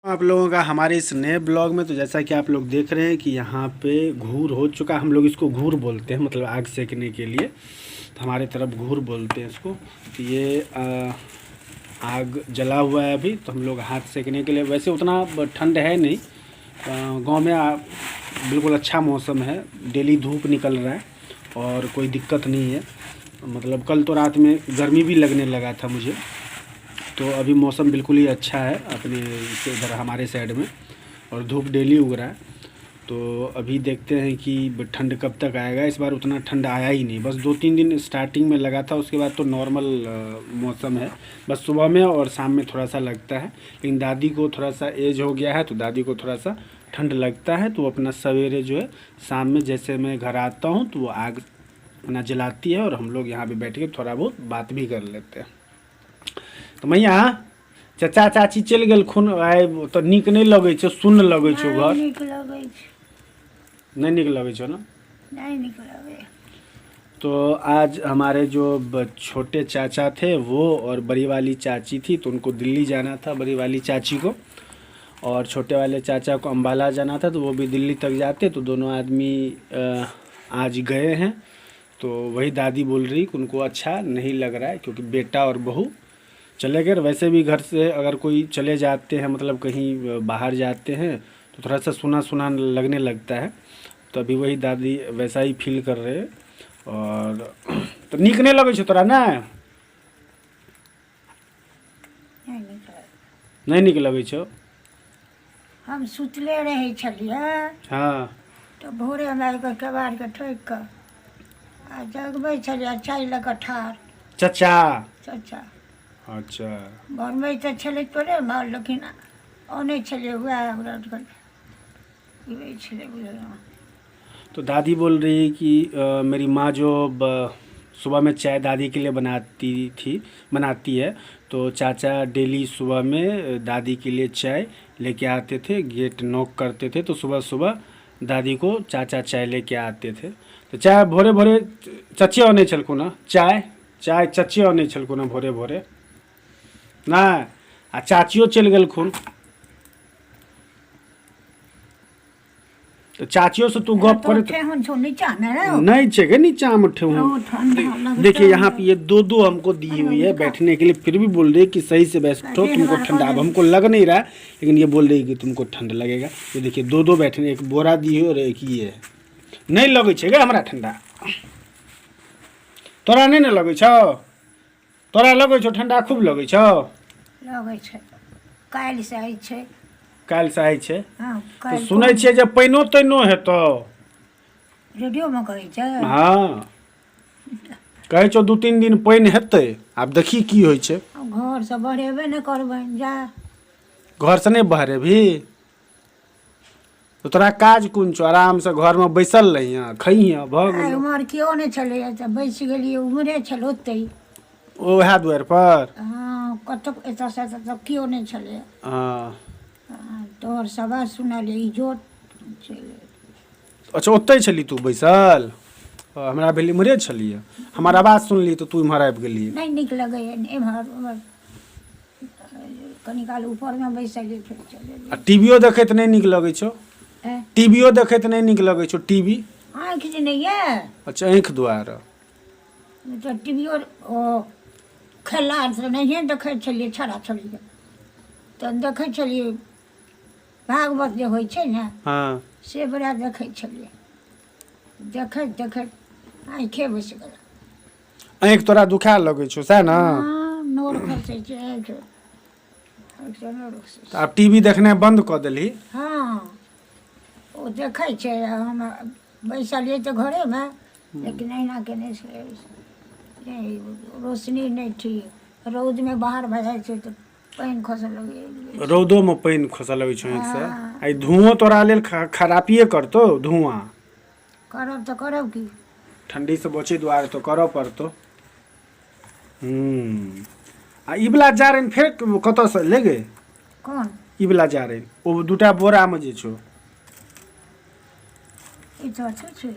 आप लोगों का हमारे इस नए ब्लॉग में। तो जैसा कि आप लोग देख रहे हैं कि यहाँ पे घूर हो चुका, हम लोग इसको घूर बोलते हैं, मतलब आग सेकने के लिए, तो हमारे तरफ घूर बोलते हैं इसको। तो ये आग जला हुआ है अभी, तो हम लोग हाथ सेकने के लिए, वैसे उतना ठंड है नहीं गांव में, बिल्कुल अच्छा मौसम है, डेली धूप निकल रहा है और कोई दिक्कत नहीं है। मतलब कल तो रात में गर्मी भी लगने लगा था मुझे, तो अभी मौसम बिल्कुल ही अच्छा है अपने इस इधर हमारे साइड में, और धूप डेली उग रहा है। तो अभी देखते हैं कि ठंड कब तक आएगा। इस बार उतना ठंड आया ही नहीं, बस 2-3 दिन स्टार्टिंग में लगा था, उसके बाद तो नॉर्मल मौसम है, बस सुबह में और शाम में थोड़ा सा लगता है। लेकिन दादी को थोड़ा सा एज हो गया है, तो दादी को थोड़ा सा ठंड लगता है, तो वो अपना सवेरे जो है शाम में जैसे मैं घर आता हूँ तो वो आग अपना जलाती है और हम लोग यहाँ पे बैठ के थोड़ा बहुत बात भी कर लेते हैं। तो मैया चचा चाची चलि गेलखुन आइ, तऽ नीक नहि लगै छै, सुन्न लगै छौ घर? नीक लगै छै। नहि नीक लगै छौ ने? नहि नीक लगै। तो आज हमारे जो छोटे चाचा थे वो और बड़ी वाली चाची थी, तो उनको दिल्ली जाना था बड़ी वाली चाची को, और छोटे वाले चाचा को अम्बाला जाना था, तो वो भी दिल्ली तक जाते, तो दोनों आदमी आज गए हैं। तो वही दादी बोल रही कि उनको अच्छा नहीं लग रहा है, क्योंकि बेटा और बहू चले गए। वैसे भी घर से अगर कोई चले जाते हैं, मतलब कहीं बाहर जाते हैं, तो थोड़ा सा सुना सुना लगने लगता है। तो अभी वही दादी वैसा ही फील कर रहे हैं। और तो नीक नहीं लगै छौ तोरा? ने नहि नीक लगै। नहीं नीक लगै छौ? हम सुतले रहै छलियै। तऽ भोरे मे आबि कऽ केबाड़के ठोकि कऽ आ जगबै छलियै, चाय लऽ कऽ ठाढ़। चचा? चचा। बनबै तऽ छलै तोरे माल, लेकिन अनै छलियै, वएह हमरा पीबै छलै, बुझलहुँ। तो दादी बोल रही है कि मेरी माँ जो सुबह में चाय दादी के लिए बनाती थी, बनाती है, तो चाचा डेली सुबह में दादी के लिए चाय लेके आते थे, गेट नॉक करते थे, तो सुबह सुबह दादी को चाचा चाय लेके आते थे। तो चाय भोरे भोरे चचे अनै छलखुन हँ, चाय चाय चचे अनै छलखुन हँ भोरे भोरे नहि, आ चाचियो चलि गेलखुन, तऽ चाचियो से तू गप करे। ठेहुन छौ नीचा मे रे? नहीं छै गे नीचा में ठेहुन। ओ ठंडा लगतौ। देखिए यहाँ पे ये दो दो हमको दी हुई है बैठने के लिए, फिर भी बोल रही है कि सही से बैठो, तुमको ठंडा। अब हमको लग नहीं रहा है, लेकिन ये बोल रही है कि तुमको ठंड लगेगा। ये देखिए दो दो बैठने, एक बोरा दी है और एक ये है। नहीं लगै छै गे हमरा ठंडा। तोरा नहीं ने लगै छौ? तोरा लगै छौ ठंडा? खूब लगै छौ? लगै छै, काल्हि से होइ छै। काल्हि से होइ छै? हँ। तऽ काल्हि। सुनै छियै जे पानिओ तानिओ हेतौ। रेडियोमे कहै छै? हँ, कहै छौ 2-3 दिन पानि हेतै, आब देखी की होइ छै। आब घरसँ बहरेबे नहि करबै जा। घरसँ नहि बहरेबही तऽ तोरा काज कोन छौ? आरामसँ घरमे बैसल रहिहेँ, खइहेँ, भऽ आइ गेलौ। उमहर केओ नहि छलैए तऽ बैसि गेलियै, उम्हरे छल ओतहि। उएह दुआरि पर? हँ, कतहु एतऽसँ एतऽ तक केओ नहि छलैए। हँ, तोहर सवाज सुनलियै, इजोत चलि गेल। अच्छा, ओतहि छली तू बैसल? हमरा भेल इम्हरे छलियै, हमर आवाज सुनली तऽ तू इम्हर आबि गेली। नहि नीक लगैए एम्हर ओम्हर, कनी काल ऊपरमे बैसलियै, फेर चलि आ टीवीओ देखैत नहि नीक लगै छौ? एलियै। टीवीओ देखैत नहि नीक लगै छौ टीवी? आँखि जे नहि यऽ। अच्छा, आँखि दुआरे। तऽ टीवीओ ओ खेला तऽ नहिए देखै छलियै, छड़ा छड़ीके तऽ देखै छलियै, भागवत जे होइ छै ने, से बड़ा देखै छलियै, देखैत देखैत आँखिए बसि गेल। आँखि तोरा दुखाए लगै छौ, सएह ने? हँ, नोर खसै छै आँखि आँखिसँ, नोर खसै तऽ आब टीवी देखनाइ बन्द कऽ देलही? हँ, ओ देखै छै, हम बैसलियै तऽ घरेमे, लेकिन अहिना केने छै, नहि रोशनी नहि ठीक, रौदमे बाहर भऽ जाइ छै तऽ पानि खसऽ लगैए। रौदोमे पानि खसऽ लगै छौ आँखिसँ? आ ई धुओं तोरा लेल खरापिए करतौ धुआँ। करब तऽ करब की? ठण्डीसँ बचै दुआरे तऽ करऽ पड़तौ। आ ई वला जारनि फेर कतऽसँ ले गे? कोन? ई वला जारनि, ओ दूटा बोरामे जे छौ। ई तऽ अथी छै,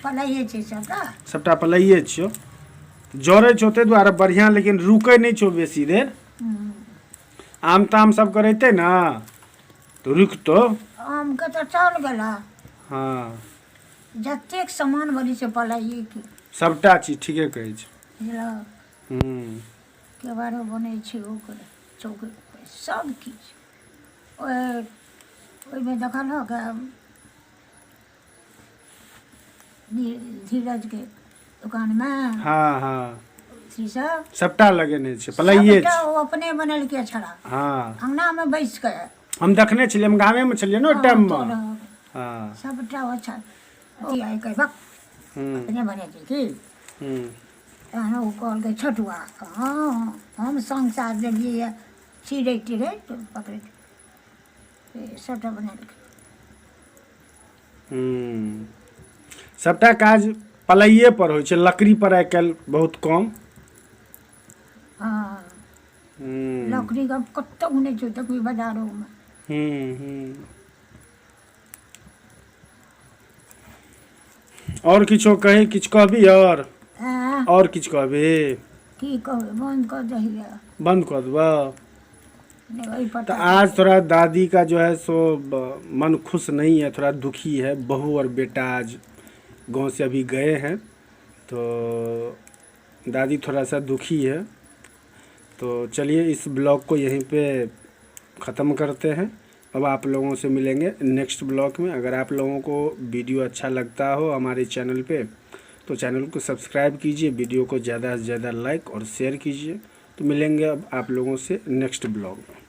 पलाइए छै सबटा। सबटा पलाइए छियौ, जरै छौ ताहि दुआरे बढ़िआँ, लेकिन रुकै नहि छौ बेसी देर। आम ताम सब करैतै ने। तऽ रुकतो। आमके तऽ चल गेला। हँ। जतेक सामान बनै छै पलाइएके। सभटा चीज ठीके कहै छै। बुझलक? हूँ। केबाड़ो बनै छै ओकर चौकी सब किछु। ओहि ओहिमे देखलहक धीरजके दोकानमे? हँ हँ। शीशा सबटा लगेने छै पलाइए। सबटा ओ अपने बनेलकै छड़ा। हँ। अंगनामे बैस कऽ। हम देखने छलियै, हम गामेमे छलियै ने ओहि टाइममे। हँ। सबटा ओ छल अथी आइ कहबक अपने बनेलकै की? हूँ। तहन ओ कहलकै छोटुआ, हँ हम सङ्ग साथ देलियै चिड़ै तिड़ै पकड़ैत सबटा बनेलकै। हूँ। सबटा काज पलाइए पर होइ छै, लकड़ी पर आइ काल्हि बहुत कम। हँ। हूँ। लकड़ीके कतहु नहि छै देखबही बाजारोमे। हूँ हूँ। आओर किछो कही, किछु कहबी आओर? आँय? आओर किछु कहबी? की कहबै, बन्द कऽ दही। बंद कऽ देबऽ? नहि, ओहि पर। तो आज थोड़ा दादी का जो है सो मन खुश नहीं है, थोड़ा दुखी है। बहू और बेटा आज गांव से अभी गए हैं तो दादी थोड़ा सा दुखी है। तो चलिए इस ब्लॉग को यहीं पे ख़त्म करते हैं। अब आप लोगों से मिलेंगे नेक्स्ट ब्लॉग में। अगर आप लोगों को वीडियो अच्छा लगता हो हमारे चैनल पे तो चैनल को सब्सक्राइब कीजिए, वीडियो को ज़्यादा से ज़्यादा लाइक और शेयर कीजिए। तो मिलेंगे अब आप लोगों से नेक्स्ट ब्लॉग में।